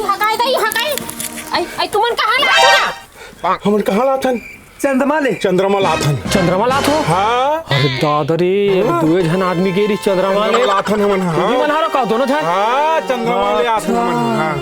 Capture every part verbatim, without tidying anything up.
हकाई दई, हकाई। आई, आई, तुमन कहाँ ला आथो ना? हमन कहाँ ला आथन? चंद्रमा ले। चंद्रमा ला आथन। चंद्रमा ला आथो? हाँ। अरे दादा रे, अब हाँ। दुए झन आदमी गे रहिस चंद्रमा ले। चंद्रमा ला आथन हमन, हाँ। तुमन हरो का दोनों झन? हाँ, चंद्रमा ले आथन हमन, हाँ।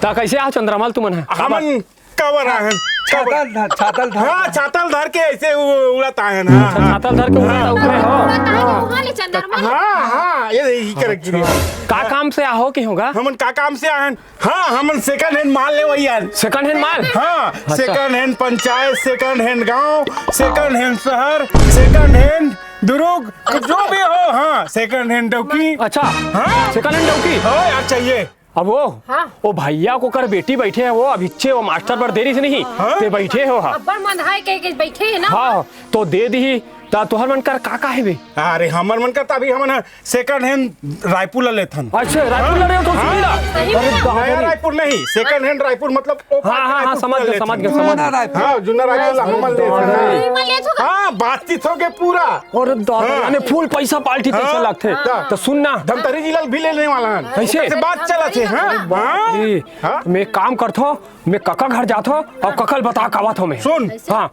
ता कैसे आ चंद्रमा ल तुमन ह? हमन कवर आहन। छाता ल धर, छाता ल धर। हाँ, छाता ल धर के ऐसे उ-, उड़त आहन, हाँ, अच्छा, हाँ। छाता ल धर के उड़त, हाँ। उड़त हो। हाँ, हाँ, ये, ये करे अच्छा। गिरी। का काम से आहो कि होगा? हमन का काम से आहन? हाँ, हमन second hand माल लेवई आन। Second hand माल? हाँ, अच्छा। Second hand panchayat, second hand गांव, second hand शहर, second hand दुरुग, जो भी हो, हाँ, second hand डौकी। अच्छा। हाँ। Second hand डौकी? हो यार, चाहिए। अब वो, हाँ। वो भैया के ओकर बेटी बैठे हे, वो अभिच्चे वो मास्टर बर दे रहिस नहीं, हाँ। ते बैठे हो, हाँ। अब्बड़ मंदहाय के, के बैठे हे ना। हाँ, तो दे दिही, ता तोहर मन कर का का हे बे? अरे, हमर मन कर त अभी हमन ह second hand रायपुर ला लेथन। अच्छा, रायपुर ला रहे हो तो हाँ। सुन ला। सही अरे, में? बाप रे। नया रायपुर नहीं, second hand रायपुर मतलब वो हाँ, हाँ, हाँ, रायपुर समझ ला गया, लेथन। समझ गया, समझ गया। जुन्ना रायपुर। हाँ, जुन्ना रायपुर ला हमन लेथन। सही में लेथो का? हाँ, बातचीत हो गए पूरा। अरे दादा, हाँ। यानी full पैसा पार्टी हाँ। कैसे लगथे? हाँ। तो सुन ना। धमतरी जिला भी लेने वाला है। कैसे? से बात चला थे, हाँ? हाँ। ए, हाँ? मैं एक काम करथो, मैं कका घर जाथो और कका ल बता के आवत हो मैं। सुन। हाँ।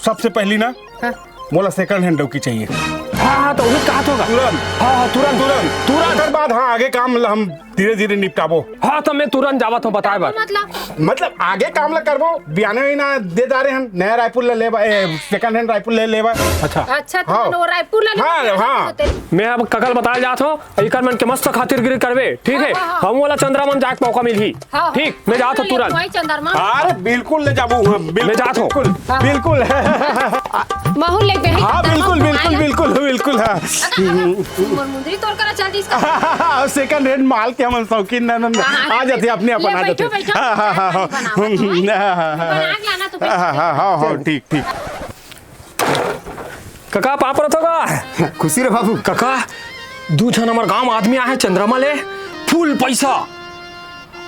सबसे पहली ना, हाँ। मोला second hand डौकी चाहिए। हाँ, हाँ, तो उहिच कहा तो होगा। तुरंत। हाँ, हाँ, तुरंत। तुरंत। तुरंत। ओकर बाद, हाँ, आगे काम ला हम धीरे-धीरे निपटाबो। हाँ, तो मैं तुरंत जावत हूँ बताए बर। मतलब? मतलब, आगे काम ला करबो, बियाने ही ना दे जा रहे हैं, नया रायपुर ले लेबा, ए, second hand रायपुर ले लेबा। अच्छा। अच्छा, तो हाँ। मन वो रायपुर ले लेबा, हाँ, हाँ। होते। मैं अब कका ल बताए जात हूँ, इकर मन के मस्त खातिरगिरी करबे, ठीक है? हाँ, हाँ, हाँ। हम वाला चंद्रमा जाके मौका मिलही। हाँ, ठीक, मैं जात हूँ तुरंत। वही चंद्रमा। अरे बिल्कुल ले जाबो, हाँ, बिल्कुल, मैं जात हूँ। बिल्कुल, हाँ। बिल्कुल। महू ले गए हाँ, चंद्रमा बिल्कुल, बिल्कुल, घुमाए ला। बिल्कुल, बिल्कुल, हाँ। अगर, अगर, मोर मुंदरी तोर करा चल दिस का? Second hand माल के हमन शौकीन ना, ना, ना। हाँ, हाँ, आ जाते, अपने आप ले, बना बैठो, देते। बैठो। हाँ, हाँ, हाँ, हाँ। चाय पानी बनाओ, हम्म, हाँ, हाँ, हाँ, हाँ। बना के लाना तो फिर। हाँ, हाँ, हाँ, हाँ, ठीक, ठीक। कका, पाँव परत हो का? खुशी रह बाबू। कका, दू झन हमर गांव आदमी आहे चंद्रमा ले, full पैसा।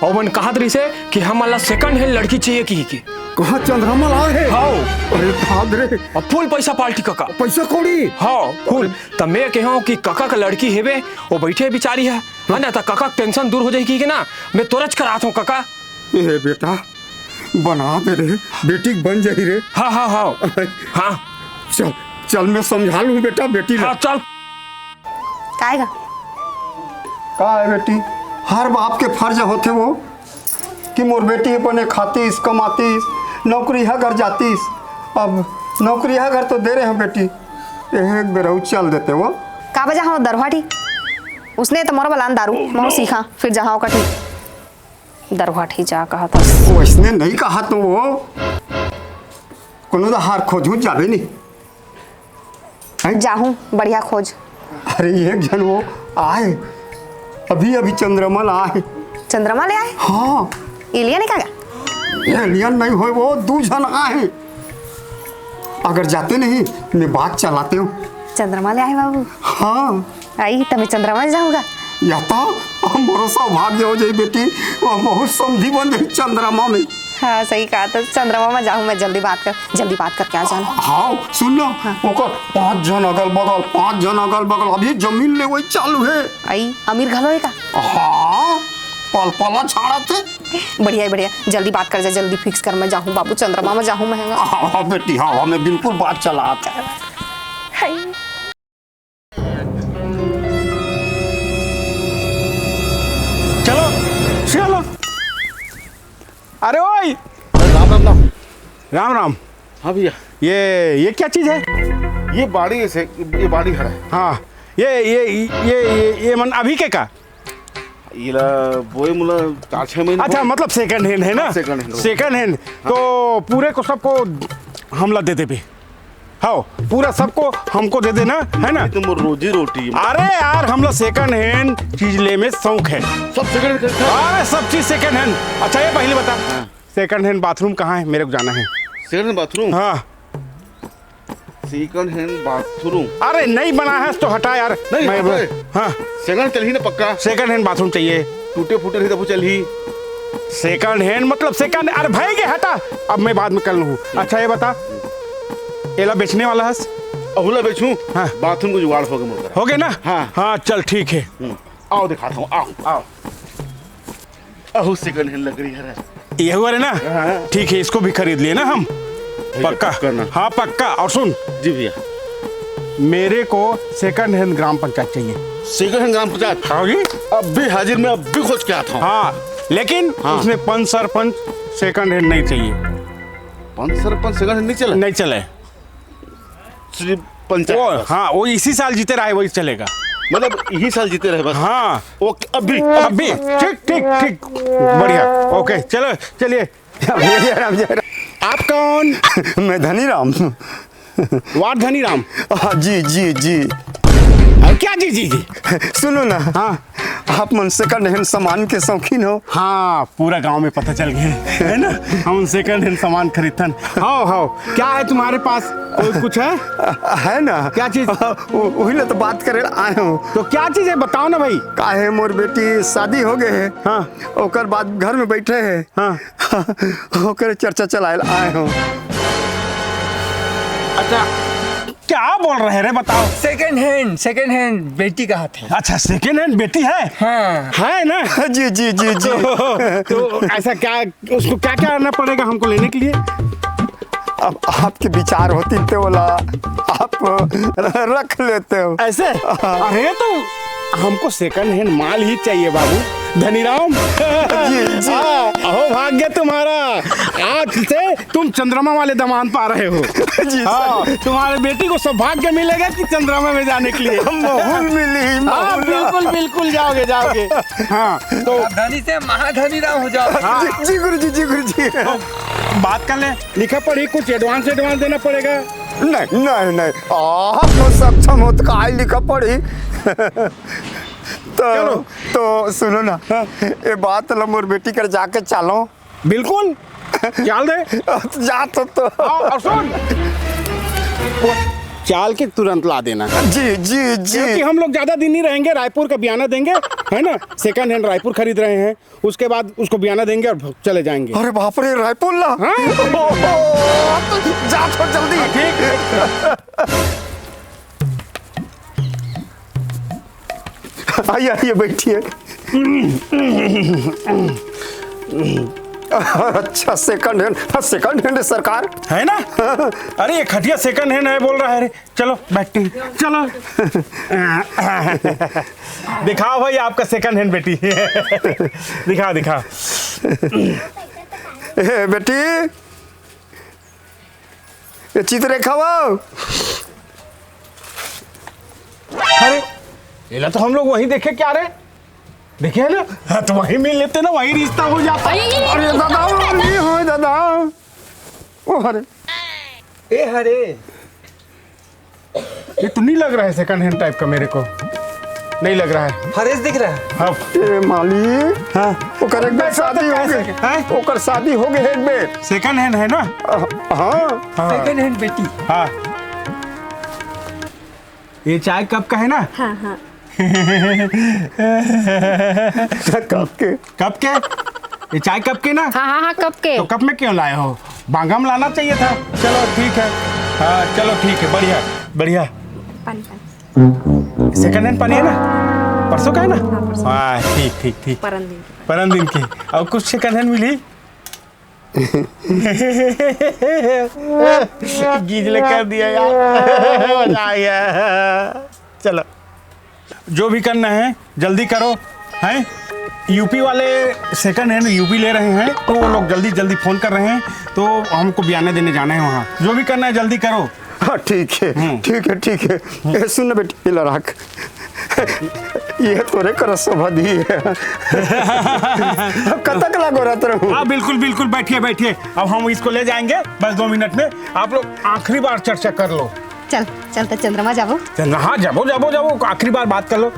अउ मन कहत रहिसे कि हमन ला second hand लड़की चाहिए किहिके। कहाँ चंद्रमा ला हे? हाव। अरे बाप रे। अब full पैसा पार्टी कका। पैसा कौड़ी? हाव, full। त मैं कहे हूँ कि कका का लड़की हेबे, वो बैठे बिचारी है, है ना, त कका का tension दूर हो जाही किहिके ना, मैं तोरेच करात हूँ कका। ए बेटा, बना दे रे, बेटी के बन जाही रे। हाँ, हाँ, हाँ। हाँ। चल, चल, मैं समझा लूँ बेटा, बेटी ला। हाँ, चल। काय गा? का है बेटी, हर बाप के फर्ज होथे वो कि मोर बेटी अपने खातिस, कमातिस, नौकरी ह घर जातिस। अब नौकरी ह घर तो दे रहे हैं बेटी, एक बेर अउ चल देते वो। का बजा हो दरवाटी? उसने तो मोर बलान दारू, महू सीखा, फिर जहाँ ओकर ठीक। दरवाटी जा कहत हस। वैसने नहीं कहत वो। कोनो ला हार खोजहूँ जाबे नहीं। हैं? जाहूँ, बढ़िया खोज। अरे, एक झन वो आए, अभी, अभी चंद्रमा ला आए। चंद्रमा ले आए? हाँ। Alien हे का गा? Alien नहीं होय, वो दू झन आए। अगर जाते नहीं, मैं बात चलाते हूँ। चंद्रमा ले आए बाबू? हाँ। आई, त मैं चंद्रमा में जाहूँ गा। या तो, अब मोरो सौभाग्य हो जाई बेटी, वो बहुत समधी बन जाई चंद्रमा में। हाँ, सही कहा, तो चंद्रमा में जाहूँ मैं, जल्दी बात कर, जल्दी बात करके आ जाना। हाँ, सुन ना, हाँ। ओकर पाँच झन अगल बगल, पाँच झन अगल बगल, अभी जमीन लेवई चालू हे। आई, अमीर घलो हे का? हाँ, पलपला झाड़त हे। बढ़िया हे, बढ़िया, जल्दी बात कर जा, जल्दी fix कर, मैं जाहूँ बाबू, चंद्रमा में जाहूँ मैं। हाँ, हाँ बेटी, हाँ, हाँ, मैं बिल्कुल बात चलात हे। हाय। चलो, चलो। अरे ओए। राम, राम, राम। राम, राम। हाँ भैया। ये, ये क्या चीज है? ये बाड़ी से, ये बाड़ी हरा है। हाँ, ये, ये, ये, ये, ये मन अभी के का? इला बोए मुला चार छह महीने अच्छा, हो। मतलब second hand है ना? हाँ, second hand हो। Second hand। हाँ। तो पूरे को सबको हमला दे देबे। हाँ, पूरा सबको हमको दे देना, है ना? ये तो मोर रोजी रोटी। अरे यार, हमला second hand चीज ले में शौक है। सब second hand खरीदता है? अरे, सब चीज second hand। अच्छा, ये पहले बता, हाँ। Second hand bathroom कहाँ है? मेरे को जाना है। Second hand bathroom? हाँ। Second hand bathroom। अरे, नहीं बना है तो हटा यार। नहीं, मैं हटा है। हाँ। Second चलही ना पक्का? Second hand bathroom चाहिए। टूटे फूटे रही तब चलही। Second hand मतलब second, अरे भाई के हटा, अब मैं बाद में कर लूँ। अच्छा ये बता, एला बेचने वाला हस? अहू ला बेचहूँ। हाँ। बाथरूम के जुगाड़ होगे मोर करा। होगे ना? हाँ। हाँ, चल ठीक है। हम्म, आओ दिखाता हूँ, आओ, आओ। अहू सेकंड हैंड लकड़ी हरे। ये हुआ रे ना? हाँ। ठीक है, इसको भी खरीद लिए ना हम। भैया, पक्का? पक्का ना? हाँ, पक्का। और सुन। जी भैया। मेरे को सेकंड हैंड ग्राम पंचायत चाहिए। सेकंड हैंड ग्राम पंचायत? हाँ जी। अब भी हाजिर, मैं अब भी खोज के आता हूँ। हाँ, लेकिन हाँ। उसमें पंच सरपंच सेकंड हैंड नहीं चाहिए। पंच सरपंच सेकंड हैंड नहीं चले? नहीं चले। सिर्फ पंचायत वो, बस। हाँ, वो इसी साल जीते रहे, वही चलेगा। मतलब, यही साल जीते रहे बस। हाँ। ओके, अभी। अभी। ठीक, ठीक, ठीक। बढ़िया। ओके, चलो, चलिए। जय राम, जय राम। आप कौन? मैं धनी राम। वार्ड धनी राम। हाँ, जी, जी, जी। और क्या जी, जी, जी? सुनो ना। हाँ। आप मन सेकंड हैंड सामान के शौकीन हो? हाँ, पूरा गांव में पता चल गया है ना, हम सेकंड हैंड सामान खरीदथन। हाव, हाव, क्या है तुम्हारे पास? कोई कुछ है? है ना। क्या चीज? वो-, वही ला तो बात करे आए हूँ। तो क्या चीज है, बताओ ना भाई। का है, मोर बेटी शादी हो गए है। हाँ। ओकर बाद घर में बैठे है। हाँ। ओकर चर्चा चलाए आए हूँ। अच्छा, क्या बोल रहे रे, बताओ। सेकंड हैंड, सेकंड हैंड बेटी का हाथ है। अच्छा, सेकंड हैंड बेटी है? हाँ। है ना? जी, जी, जी, जी। तो, तो ऐसा क्या, उसको क्या क्या करना पड़ेगा हमको लेने के लिए? अब आपके विचार होती तो बोला, आप रख लेते हो। ऐसे? अरे, तो हमको सेकंड हैंड माल ही चाहिए बाबू। धनीराम। जी, जी। हाँ, अहो भाग्य तुम्हारा, आज से तुम चंद्रमा वाले दामाद पा रहे हो। जी, सर। हाँ, तुम्हारे बेटी को सौभाग्य मिलेगा कि चंद्रमा में जाने के लिए। मोहूल मिली, हाँ, मोहूल। बिल्कुल, बिल्कुल जाओगे, जाओगे। हाँ, तो धनी से महाधनी राम हो जाओ। हाँ। जी, जी गुरु जी, जी गुरु जी। तो बात कर ले, लिखा पढ़ी कुछ एडवांस, एडवांस देना पड़ेगा। नहीं, नहीं, नहीं, आप तो सक्षम हो तो काय लिखा पढ़ी। तो, चलो। तो सुनो ना, हाँ। ये बात ला मोर बेटी कर जाके चालो। बिल्कुल, चाल दे। जा तो, तो। हाँ, और सुन, वो चाल के तुरंत ला देना। जी, जी, जी। क्योंकि हम लोग ज्यादा दिन नहीं रहेंगे, रायपुर का बयाना देंगे, है ना? सेकंड हैंड रायपुर खरीद रहे हैं, उसके बाद उसको बयाना देंगे और चले जाएंगे। अरे बाप रे, रायपुर ला? हाँ। जा तो जल्दी। हाँ, ठीक, ठीक। आइए, आइए, बैठिए। अच्छा, सेकंड हैंड, हाँ, सेकंड हैंड है सरकार। है ना? अरे, ये खटिया सेकंड हैंड है बोल रहा है रे। चलो, बैठते हैं, चलो। दिखाओ भाई आपका सेकंड हैंड बेटी। दिखा, दिखा। ए, बेटी, ये चित्ररेखा वो। अरे, एला तो हम लोग वहीं देखे क्या रे? देखे है ना? हाँ, तो वहीं मिल लेते ना, वहीं रिश्ता हो जाता। अरे, ये, ये, अरे दादा, ये हो दादा। ओ हरे। ए हरे। ये तो नहीं लग रहा है सेकंड हैंड टाइप का मेरे को। नहीं लग रहा है। फरेश दिख रहा है। हाँ। ए मालिक। हाँ। ओकर एक बेर शादी हो गए। हैं? ओकर शादी हो गए एक बेर। सेकंड हैंड है ना? अ, हाँ। हाँ। सेकंड हैंड बेटी। हाँ। ये चाय कप का है ना? हाँ, हाँ। कप के। कप के? ये चाय कप के ना? हाँ, हाँ, हाँ, कप के। तो कप में क्यों लाए हो? बांगा में लाना चाहिए था। चलो ठीक है। हाँ, चलो ठीक है, बढ़िया, बढ़िया। पानी, पानी। सेकंड हैंड पानी है ना? परसों का है ना? हाँ, परसों। हाँ, ठीक, ठीक, ठीक। परन दिन की। परन दिन की। और कुछ सेकंड हैंड मिली? गीजले कर दिया यार। मजा आ गया। चलो, जो भी करना है जल्दी करो, हैं? यूपी वाले सेकंड हैंड यूपी ले रहे हैं, तो वो लोग जल्दी जल्दी फोन कर रहे हैं, तो हमको बयाने देने जाना है वहाँ। जो भी करना है जल्दी करो। हाँ, ठीक है, हम्म। ठीक है, ठीक है। ए, सुन ना बेटी, ये ला रख। ये तोरे कर शोभा दी है। अब कतक लागो रहत रहूं? हाँ, बिल्कुल, बिल्कुल, बैठिए, बैठिए। अब हम इसको ले जाएंगे, बस दो मिनट में। आप लोग आखिरी बार चर्चा कर लो। चल, चल तो चंद्रमा जाबो। चंद्र-, हाँ, जाबो, जाबो, जाबो, आखिरी बार बात कर लो।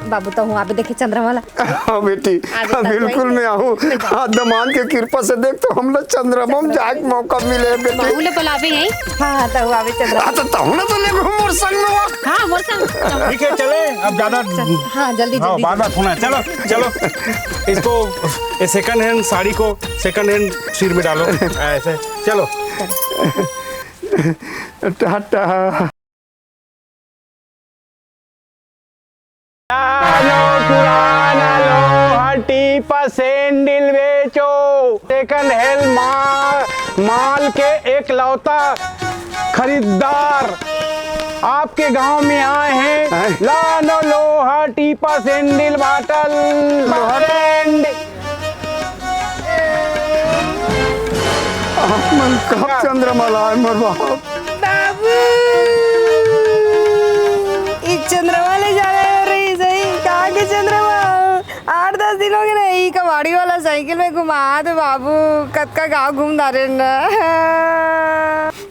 बाबू, तो हूँ आबे देखे चंद्रमा ला। हाँ बेटी, आबे हाँ, तो बिल्कुल वही। मैं आऊँ। हाँ, दामाद के कृपा से देख तो हम लोग चंद्रमा में जाए के मौका मिले है बेटी। बाबू ले बुलावे यहीं। हाँ, हाँ, तो हूँ आबे चंद्रमा। हाँ, तो तहु ना तो ले मोर संग में वो। हाँ, मोर संग। ठीक है, चले, अब ज्यादा चल, हाँ, जल्दी, हाँ, जल्दी, बार बार जल्दी। फोन है। चलो, चलो, इसको, ये सेकंड हैंड साड़ी को सेकंड हैंड सिर में डालो, ऐसे, चलो। टाटा। पर सैंडल बेचो। सेकंड हैंड माल, माल के एकलौता खरीदार आपके गांव में आए हैं। हैं? लानो लोहा टीपा सैंडल बाटल। लोहा सैंडल। आप मन कब चंद्रमा लाए मोर बाप? बाबू, ई चंद्रमा ले जाने रही सही, कहाँ के चंद्रमा? आठ दस दिन हो गए ना, ई कबाड़ी वाला साइकिल में घुमात हे बाबू, कतका गाँव घूम डारे न।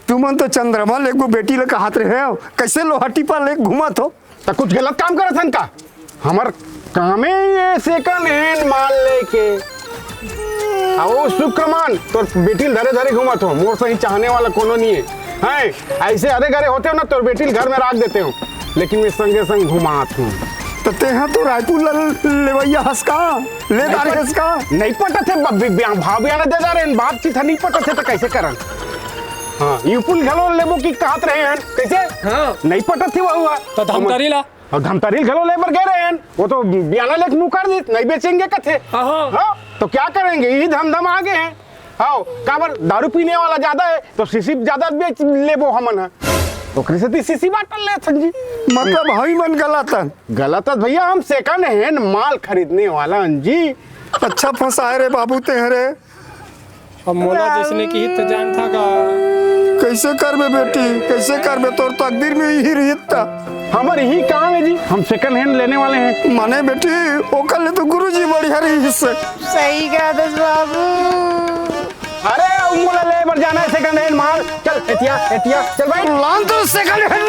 तुमन तो चंद्रमा ले गो बेटी ले कहत रहे हो, कैसे लोहा टीपा ले घुमात हो? त कुछ गलत काम करत हन का? हमर कामे ये सेकंड हैंड माल लेके। आ वो शुक्रमान तोर बेटी ल धरे धरे घूमत हो, मोर सही चाहने वाला कोनो नहीं है। हैं, ऐसे अरे गरे होते हो ना, तोर बेटी ल घर में राख देते हो, लेकिन मैं संगे संग घुमात हूँ। त तेहा तो रायपुर ल लेवैया हस का? ले दारे हस का? नहीं पटत हे, ब-, बि-, ब्याह, भाव बयाना दे जा रहे हैं, बातचीत है, नहीं पटत हे तो कैसे करन? हाँ, यूपुल घलो लेबो की कहत रहे हैं, कैसे? हाँ। नहीं पटत हे वह हुआ। तो धमतरी ला। और धमतरी घलो ले बर गए रहे हैं, वो तो बियाना लेके मुकर दी, नहीं बेचेंगे कथे। हाँ, हाँ। हाँ, तो क्या करेंगे, यही धमधम आगे हैं। हाँ, काबर दारू पीने वाला ज्यादा है, तो सीसी ज्यादा बेच लेबो हमन ह। ओकरे सेती सीसी बाटल लेथन जी। मतलब हई मन गलत हन। गलत हस भैया, हम सेकंड हैंड माल खरीदने वाला हन जी। अच्छा फंसाए रे बाबू तेहरे। अब मोला जैसने किहित त जानथा का? कैसे करबे बेटी, कैसे करबे? तोर तकदीर में यही रहित त। हमर यही काम है जी, हम सेकंड हैंड लेने वाले हैं। माने बेटी, ओकर ले तो गुरुजी बढ़िया रहिस। सही कहत हस बाबू। अरे, मोला ले बर जाना है सेकंड हैंड माल। चल, एतिया, एतिया, चल भाई। लान तो सेकंड हैंड